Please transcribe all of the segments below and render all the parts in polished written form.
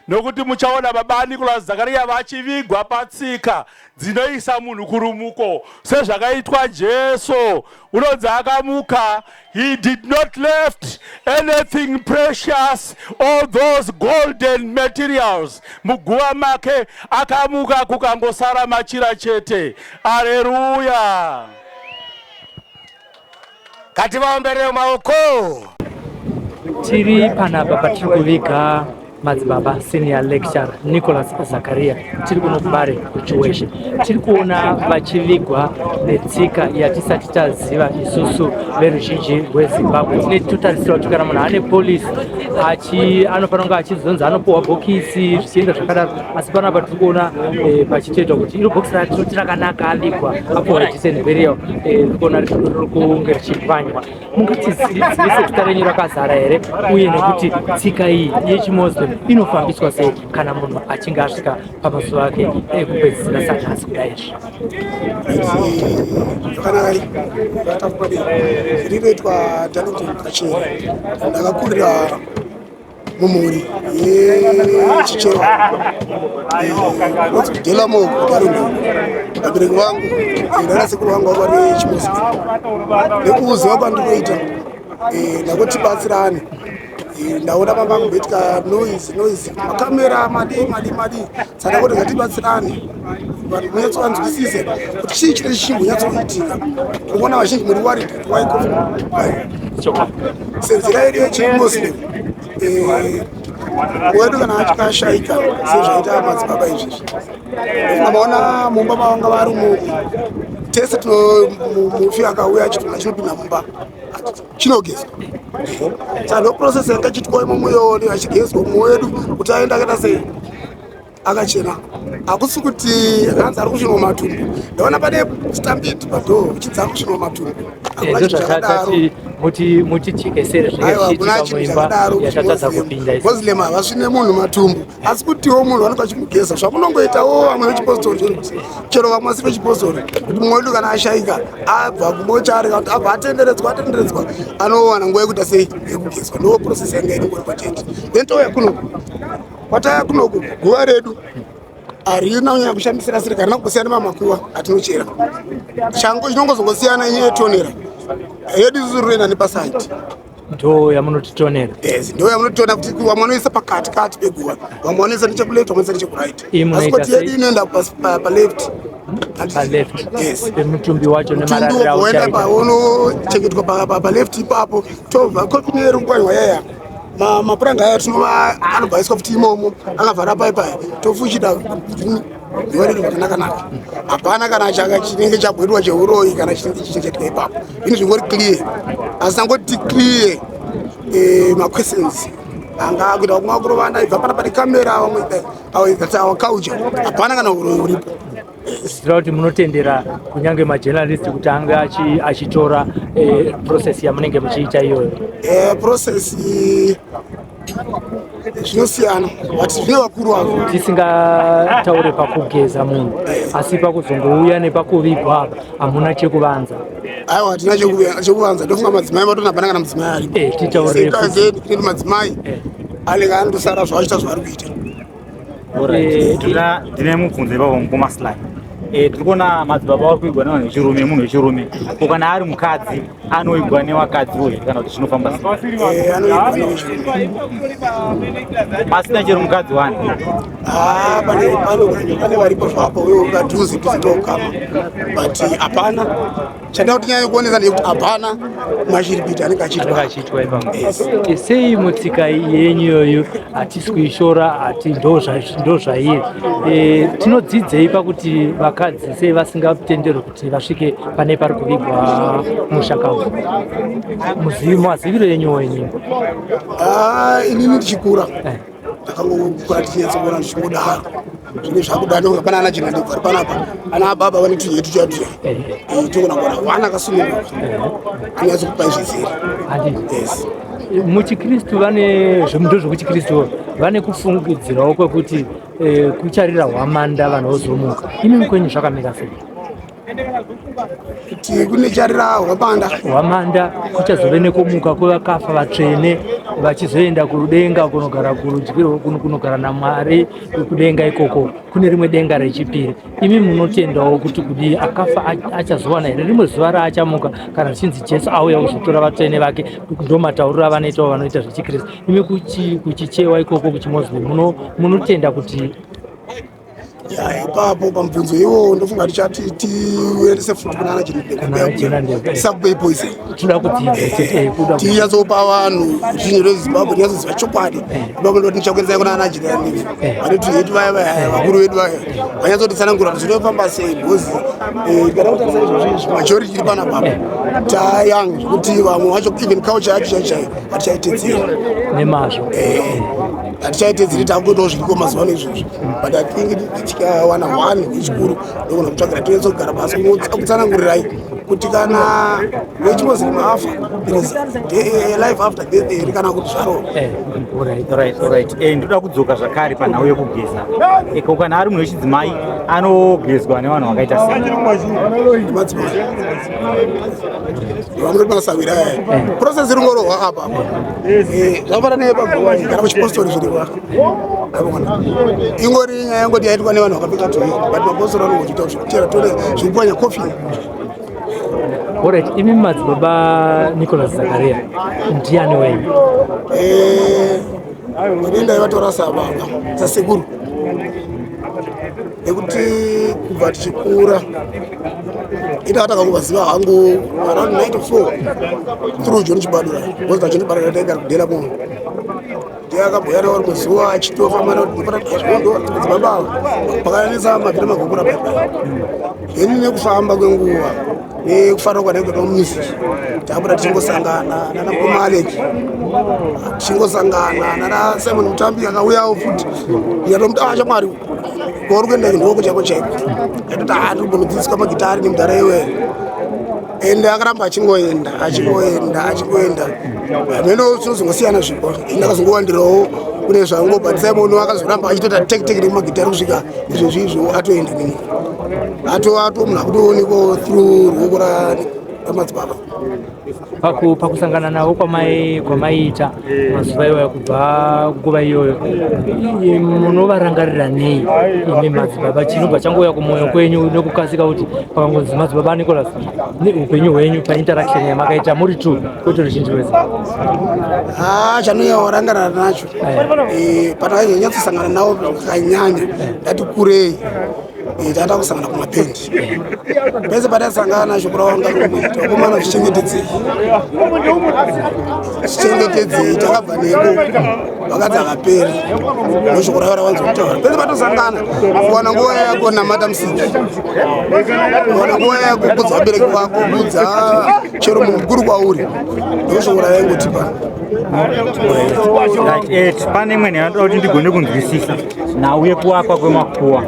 Nokuti muchaona baba Nicholas Zakaria vachivigwa patsika dzinoisa munhu kurumuko sezvakaitwa Jesu. Unonzi akamuka, he did not left anything precious, all those golden materials muguva make. Akamuka kukangosara machira chete. Areruya! Ngativaomberere maoko. Tiri panapa patiri kuviga madzibaba senior lecturer Nicholas Zakaria. Tiri kuno kuBare kuChiweshe. Tiri kuona vachivigwa netsika yatisati taziva isusu veruzhinji rweZimbabwe. Tine totarisira kuti kana munhu ane polisi achi anofanira kunge achizonzi anopuhwa bhokisi zvichienda zvakadaro, asi panapa tiri kuona eh, pachitoitwa kuti iro bhokisi ratinoti rakanaka avigwa apuhwa decent burial, eh, tiri kuona riri kunge richipwanywa. Mungatizivise zita renyu rakazara here, uye nekuti tsika iyi yechiMuslim inofambiswa sei kana munhu achinge asvika pamazuva ake ekupedzisira sanhasi kudai izvi? Zvakanaka, rinoitwa Darlington Kachere. Ndakakurira mumhuri yechichewa inonzi Delamo Darlington. Vabereki vangu nanasekuru vangu vanga vari chiMuslim. Nekuziva kwandinoita, ndakuti batsirane. Ndaona vanga kumboitika noise noise, makamera madii madii madii, saka kuti ngatibatsirane, vanhu munyatsovanzwisise kuti chii chine chichimbonyatsoitika. Tikuona vazhinji muri worried why senzira yedu yechiMuslim, wedu kana achikashaika sezvaita madzibaba izvizvi, maona mumba mavanga vari umu tese, mufi akauya achinopinda mumba, chinogezwa. Saka ndo process yanga ichiitwa imomo iyoni, achigezwa mumwe wedu kuti aende akaita sei, akachena. Hakusi kuti hanzi ari kusvinwa matumbu. Ndaona pane stampede padoor uchinzi ari kusvinwa matumbu. Hakuna chinhu chakadaro. Mutichekesere zvinenge Aiwa, hakuna zvichiitika chinhu muimba chakadaro. yatatadza kupinda isi. Muslim havasvine munhu matumbu, asi kutiwo munhu vanenge vachimugeza zvamunongoitawo vamwe vechipostori, chero vamwe vasiri vechipostori, kuti mumwe wedu kana ashaika, abva kumochari kana kuti abva atenderedzwa atenderedzwa, anowana nguva yekuita sei, yekugezwa. Ndo process yanga inongori pachete. Then touya kunoku, kwataya kunoku, guva redu harina kunyanya kushamisira sirika, harina kumbosiyana nemamakuva atinochera. Shango chinongozongosiyana inyaya yetonera yedu. Isusu rinoenda nepaside. Ndo yamunotitonera? Yes, ndo yamunotiona kuti vamwe vanoisa pakati kati peguva, vamwe vanoisa nechekuleft, vamwe vanoisa nechekuright. Iyi Asi munoita kuti yedu sei? inoenda paleft. Paleft? Yes. Pemutumbi wacho mutumbi nemarariro wobva waenda auchaita. paunochengetwa paleft ipapo. Tobva coffin iri kupwanywa yaya, mapuranga aya tinova anobva aiswa futi imomo, akavhara paipaya, tofuchida guva redu zvakanaka-naka. Hapana kana chaka chinenge chabwetwa cheuroyi kana chinenge chichichetwa ipapo. Zvinhu zvingori clear, asi tangoti clear maquestions anga akuita vamwe vakurovana ibva pana pane kamera, vamwe. That's our culture. Hapana kana uroyi uripo. Zvireva kuti munotendera kunyange majournalist kuti ange achitora process yamunenge muchiita iyoyo? Process zvinosiyana, but zvine vakuru avo. Tisingataure pakugeza munhu, asi pakuzongouya nepakuvigwa apa hamuna chekuvanza? Aiwa, hatina chekuvanza. Ndofunga madzimai matona, hapana kana mudzimai aripo. Titaurire futi. Tine madzimai anenge andosara zvaachita zvaari kuita. Ndine mubvunzo ipapo, mukoma Sly. Tiri kuona madzibaba vari kuigwa nevanhu vechirume, munhu wechirume. Ko kana ari mukadzi, anoigwa nevakadziwo here, kana kuti zvinofamba sei? Anoigwa nevechirume. Pasina chero mukadzi wani? Ah, pane varipo zvapo padhuze dhuze nokama, but hapana chanda kuti nyanya kuonesa ndeyekuti hapana mashiripiti anenge anenge achiitwa. Achiitwa ipapo. Yes. Sei mutsika yenyu iyoyo? Hatisi kuishora, hati ndo zvairi. Tinodzidzei pakuti vakadzi sei vasingatenderwi kuti vasvike pane pari kuvigwa mushakabvu? Maziviro enyuwo inini. Ah, inini ndichikura ndakangokura tichinyatsokuona ndichingodaro zvine zvakudaro. Hapana ana chinandebvu ari panapa, ana baba vane tunyetu chatuya. Togona kuona wana akasununguka anonyatsokupai zvizere. Handiti? Yes. Muchikristu vane ndo zvekuchikristu vane kufungidzirawo kwekuti kucharira hwamanda, vanhu vozomuka. Imi kwenyu zvakamira sei? Kuti kune charira hwamanda. Hwamanda kuchazove nekumuka kwevakafa vatsvene vachizoenda kudenga kunogara kurudyi kunogara naMwari kudenga ikoko kune rimwe denga rechipiri. Imi munotendawo kuti kudii akafa achazowana here rimwe zuva raachamuka kana zvichinzi Jesu auya kuzotora vatsvene vake ndomatauriro avanoitawo vanoita zvechikristu. Imi kuchichewa ikoko kuchiMuslim munotenda kuti Ya, ipapo pamubvunzo iwowo ndofunga tichati tiendese futi kuna ana Chenandebwe. Tisakupei poison. Toda kudzidza chete, kuda Tinyatsopa vanhu zvinhu zveZimbabwe tinyatsoziva chokwadi. Ipapo ndoti ndichakuendesai kuna ana Chenandebwe. Vanoti vedu vaya vaya vakuru vedu vaya vanyatsotitsanangura kuti zvinofamba sei because tikada kutarisa izvozvo izvi majority iri panapa tayang zvekuti vamwe vacho even culture yacho chaiyo chaiyo hatichaitedzeri nemazvo. Hatichaitedzeri, takutoitawo zviriko mazuva ano izvozvo, but I think tikawana one wechikuru ndogona kutsvagira tinyatsogara pasi kutsanangurirai kuti kana wechimuslim afa there is life after death here kana kuti zvaro. Alright. Right. Ndoda kudzoka zvakare panhau yekugeza. Ko kana ari munhu wechidzimai anogezwa nevanhu vakaita sei? Madzimai vamunoti masawira aya, process iri ngorohwa apa apa. Zvakafanana nepaguva kana kuchipostori zviriwa avona ingori nyaya yangoti yaitwa nevanhu vakapfeka toi, but mapostori anongochiita zvekuchera tole zvekupwanya coffin. Alright, imi madzibaba Nicholas Zakaria ndiani wenyu? Ini ndaivatora sababa, sasekuru, nekuti kubva tichikura ita takangovaziva hangu around 94 through John Chibadura, because naJohn Chibadura taigara kudhela muno. Ndiye akambouya nawo rimwe zuva achitofamba navondo madzibaba ava pakanetsa mavhiri magokura paipai. Then nekufamba kwenguva nekufanira kwanaikuita music tabuda tichingosangana nana Mukoma Alec, tichingosangana nana Simon Mutambi akauyawo futi. Ndikatomuti, "Ah, shamwari, kwauri kuenda ndoko chaiko chaiko." Atoti, "Ah, tiri kumbonodzidziswa magitari nemudhara iwe." Ende akaramba achingoenda, achingoenda, achingoenda. Hameno tinozongosiyana zvipo. Ndakazongowandirawo kune zvangu, but Simon akazoramba achitoita tek tek nemagitari kusvika izvezvi izvo atoenda nini ato ato munhu akutoonekwawo through ruoko ramadzibaba. Pakusangana navo kwamaiita mazuva iwayo, kubva nguva iyoyo, munovarangarira nei imi madzibaba? Chinobva changouya kumwoyo kwenyu nekukasika kuti pakangonzi madzibaba Nicholas, neupenyu hwenyu painteraction yamakaita muri two, kwete ruzhinji rwese? Ah, chanonyaorangarira nacho patakazonyatsosangana navo zvakanyanya ndati kurei, tata kusangana kumapendi pese patasangana shoko rawanga rumwe, "Vakomana, zvichengetedzei, zvichengetedzei, takabva neko, vakadzi havaperi." Noshoko ravo rawanza kutaura pese patosangana: kuwana nguva yako namata musiki, kuwana nguva yako kudza vabereki vako, kudza chero munhu mukuru kwauri. Ndoshoko ravaingotipa. Right, pane imwe nyaya ndoda kuti ndigone kunzwisisa nhau yekuwakwa kwemakuwa.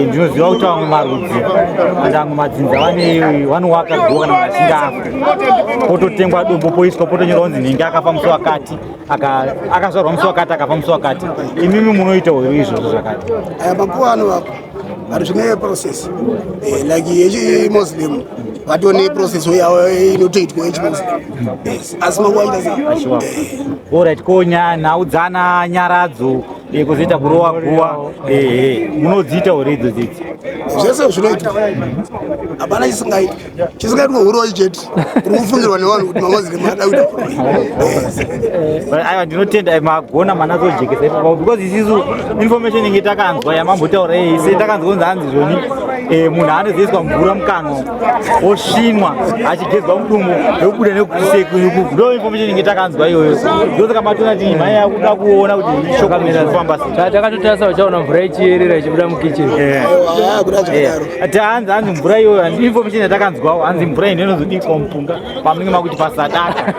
Ndinoziva kuti vamwe marudzi and amwe madzinza vanowaka guwa kana munhu achinge afa, pototengwa dombo, poiswa, potonyorwa kunzi nhingi akafa musi wakati, akazvarwa musi wakati, akafa musi wakati. Imimi munoitawo here izvozvo zvakati? Aya makuva anovakwa, but zvine process. Like yechimuslim vatone process yavo inotoitwa yechimuslim. Yes, asi makuva aita sei? Achiwa. Alright, ko nhau dzana nyaradzo, kuzoita kurowa guwa, munodziita here idzo dzidzi? Zvese zvinoitwa, hapana chisingaitwi. Chisingaitwa uroyi chete, uri kufungirwa nevanhu kuti mamuslim ada kuita uroyi. Yes. But aiwa, ndinotenda, magona manazojekesa ipapo, because isisu information inge takanzwa yamambotaura iyi se takanzwa kunzi hanzi zvoni munhu anozoiswa mvura mukanwa, osvinwa, achigezwa mudumbu ndokubuda nekuseku. Ndo information inge takanzwa iyoyo. Ndosaka matona kuti mhai yakuda kuona kuti shoko kufamba sei. Takatotarisa uchaona mvura ichiyerera ichibuda mukicheni. Aiwa, kuda zvakadaro. Ati hanzi mvura iyoyo, hanzi information yatakanzwawo, hanzi mvura iyi inozodikwa mupunga pamunenge makuti pasadaka,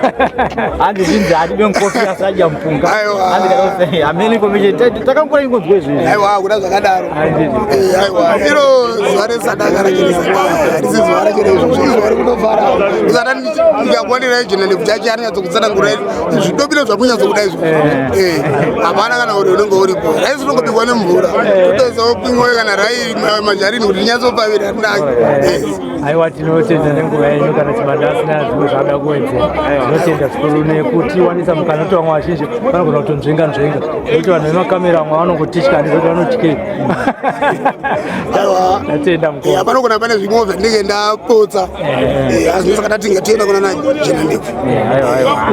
hanzi zvinzi hadibe mukofi asadya mupunga. Aiwa. Hanzi kana hamene information takangura ingonzwa izvezvi. Aiwa, kuda zvakadaro. Aiwa, iro Zuva resadaka racho harisi zuva racho reizvozvo, izuva rekutofara. Usada ndikakuwanira jena nekuti achi anonyatsokutsanangura zvidobiro zvakunyatsokuda izvo. Hapana kana uri unenge uripo. Raisi rinongobikwa nemvura, totoisawo pimwe kana rai majarini kuti rinyatsopfavira rinake. Aiwa, tinotenda nenguva yenyu. Kana Chibanda asina zvimwe zvaada kuwedzera, tinotenda zvikuru nekutiwanisa mukana, kuti vamwe vazhinji vanogona kutonzvenga nzvenga, nekuti vanhu vemakamera vamwe vanongotitya, handizoti vanotyei. Aiwa. Tatenda, mukoma. Panogona pane zvimwewo zvandinenge ndapotsa, asi saka tati ngatienda kuna najena ndebvu.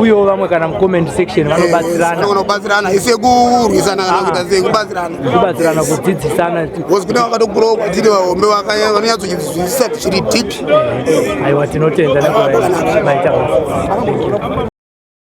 Uyewo vamwe kana mucomment section vanobatsirana. Vanogona kubatsirana, isi yekurwisana kana kuita sei, kubatsirana. Kubatsirana, kudzidzisana. Because kune vakatokurawo kwatiri vahombe vanonyatsochizwisisa zviri deep. Aiwa, tinotenda nenguva yenyu. Maita basa, thank you.